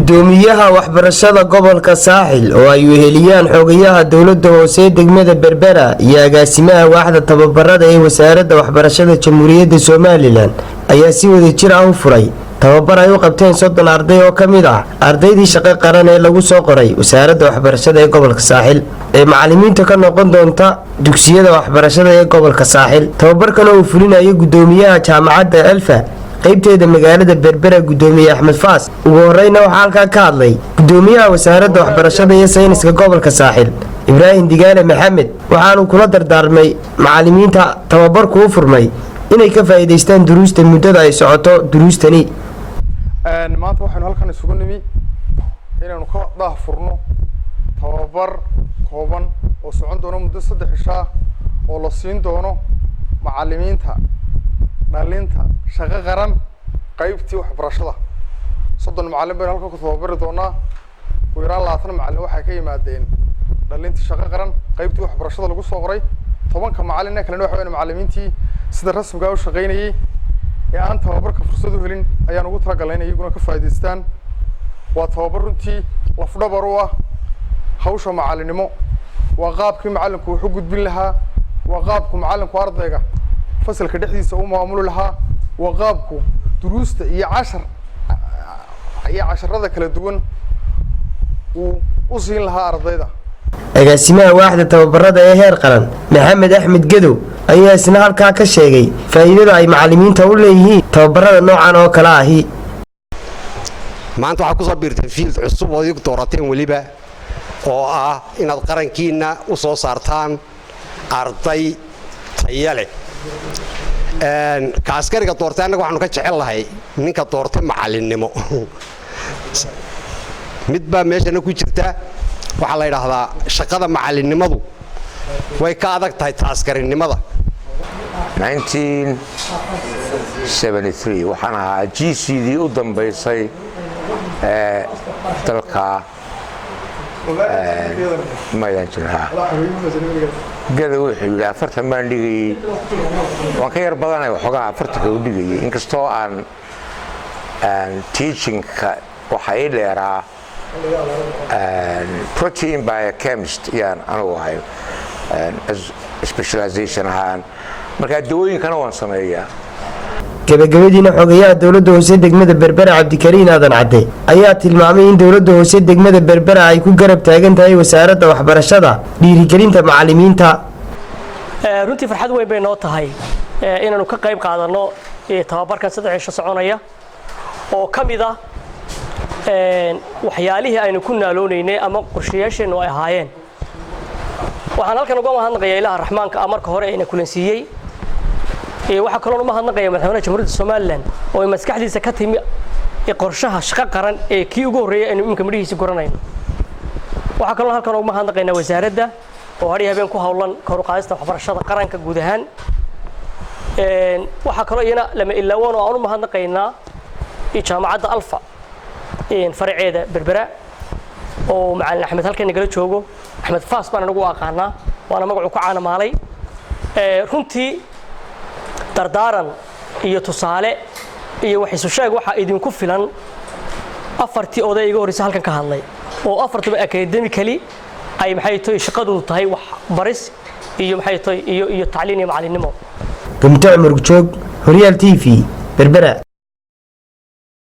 Gudoomiyaha waxbarashada gobolka Saaxil oo ay weheliyaan xogayaha dowlada hoose ee degmada Berbera iyo agaasimaha waaxda tababarada ee Wasaaradda Waxbarashada Jamhuuriyadda Somaliland ayaa si wadajir ah u furay tababar ay u qabteen 30 arday oo ka mid ah ardaydii shaqo qaran ee lagu soo qoray Wasaaradda Waxbarashada ee gobolka Saaxil ee macalimiinta ka noqon doonta dugsiyada waxbarashada ee gobolka Saaxil. Tababarkan oo uu fulinayo gudoomiyaha jaamacadda Alfa qaybteeda magaalada Berbera, gudoomiye Axmed Faas. Ugu horeyna waxaa halkaa ka hadlay gudoomiyaha Wasaaradda Waxbarashada iyo Sayniska gobolka Saaxil, Ibraahim Digaale Maxamed, waxaanu kula dardaarmay macalimiinta tababarku u furmay inay ka faa'iidaystaan duruusta muddada ay socoto duruustani. Maanta waxaynu halkan isugu nimi inaynu ka daahfurno tababar kooban oo socon doono muddo 3 cishaa oo la siin doono macalimiinta dhalinta shaqo qaran qaybtii waxbarashada. 30 macallin baynu halkan ku tababari doonaa. Ugu yaraan 20 macallin waxay ka yimaadeen dhalintii shaqo qaran qaybtii waxbarashada lagu soo qoray. 10-ka macallin ee kalena waxa weyan macallimiintii sida rasmigaa u shaqaynayay ee aan tababarka fursad u helin ayaan ugu talagalnay inay iyaguna ka faa'iidaystaan. Waa tababar runtii lafdhabar u ah hawsha macallinimo. Waa qaabkii macallinku wax u gudbin lahaa, waa qaabku macallinku ardayga fasalka dhexdiisa u maamuli lahaa, waa qaabku duruusta iyo cashar iyo casharada kala duwan uu u siin lahaa ardayda. Agaasimaha waaxda tababarada ee heer qaran, Maxamed Axmed Gadow, ayaa isna halkaa ka sheegay faa'iidada ay macalimiinta u leeyihiin tababarada noocan oo kale ahi. Maanta waxaad kusoo biirteen field cusub oo idigu doorateen weliba, oo ah inaad qarankiinna u soo saartaan arday taya leh. Ka askariga doortay annaga waxaanu ka jecel lahay ninka doortay macallinnimo. Mid baa meeshana ku jirta, waxaa la yidhaahdaa shaqada macallinnimadu way ka adag tahay ta askarinimada. Waxaan ahaa GC dii u dambaysay ee dalka maydaan jiraa. Gada wuxuu yidhi 40 baan dhigayey, waan ka yar badanay waxoogaa 40-ka u dhigayay, inkastoo aan teachingka waxa ii dheeraa protein biochemist yaan anugu ahay specialization ahaan, markaa dawooyinkana waan sameeyaa. Gabagabadiina xogayaha dowladda hoose degmada Berbera, Cabdikariin Aadan Cadde, ayaa tilmaamay in dowladda hoose degmada Berbera ay ku garab taagan tahay Wasaaradda Waxbarashada dhiirigelinta macalimiinta. Runtii farxad weyn bay noo tahay inaanu ka qayb qaadanno tababarkan 3 cisho soconaya oo ka mid ah waxyaalihii aynu ku naaloonaynay ama qorshayaasheennu ay ahaayeen. Waxaan halkan uga mahadnaqayaa Ilaha Raxmaanka ah marka hore ayna kulansiiyey. Waxaa kaloon u mahadnaqaya Madaxweynaha Jamhuuriyadda Somaliland oo ay maskaxdiisa ka timi qorshaha shaqo qaran ee kii ugu horreeyay aynu iminka midhihiisa guranayno. Waxaa kaloon halkan uga mahadnaqaynaa wasaaradda oo hadhiyo habeen ku hawlan kor u qaadista waxbarashada qaranka guud ahaan. Waxaa kaloo iyana lama ilaawan oo aan u mahadnaqaynaa jaamacadda Alfa faraceeda Berbera oo macalin Axmed halkan nagala joogo. Axmed Faas baan anagu aqaanaa, waana magacu ku caanamaalay. Runtii dardaaran iyo tusaale iyo wax isu sheeg waxaa idinku filan afartii oday iga horreysa halkan ka hadlay oo afartuba academically ay maxay tahay shaqadoodu tahay wax baris iyo maxay tahay iyo tacliin iyo macallinnimo. Gumto Cumar Gujoog, Horyaal TV, Berbera.